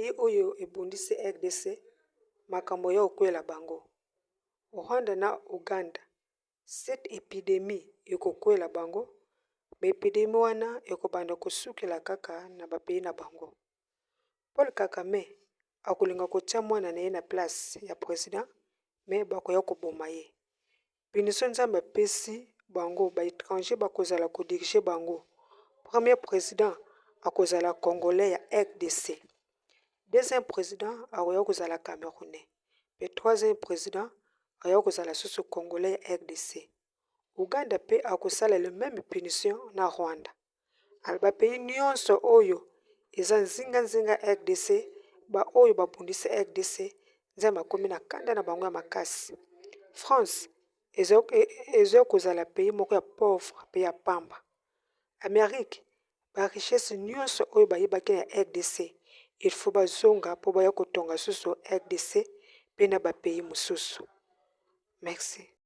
Pays oyo ebundisi RDC, makambo ya kokwela bango. Rwanda na Uganda, cette epidemie ekokwela bango. Ba epidemie wana ekobanda kosukela kaka na ba pays na bango. Paul Kagame akolinga kotia mwana na ye na place ya president, mais bakoya koboma ye. Punition Nzambe apesi bango, ba étranger bakozala kodiriger bango. Premier président akozala Congolais ya RDC, deuxième président akoya kozala Camerounais, mpe troisième président akoya kozala susu Congolais ya RDC. Uganda mpe akosala le même punition na Rwanda. Alors, bapays nyonso oyo eza nzinganzinga RDC, baoyo babundisi RDC, Nzambe akomi na kanda na bango ya makasi. France eza kozala pays moko ya pauvre mpe ya pamba. Amérique, barichesse nyonso oyo bayebaki na RDC, il faut bazonga mpo baya kotonga susu RDC mpe na bapays mosusu. Merci.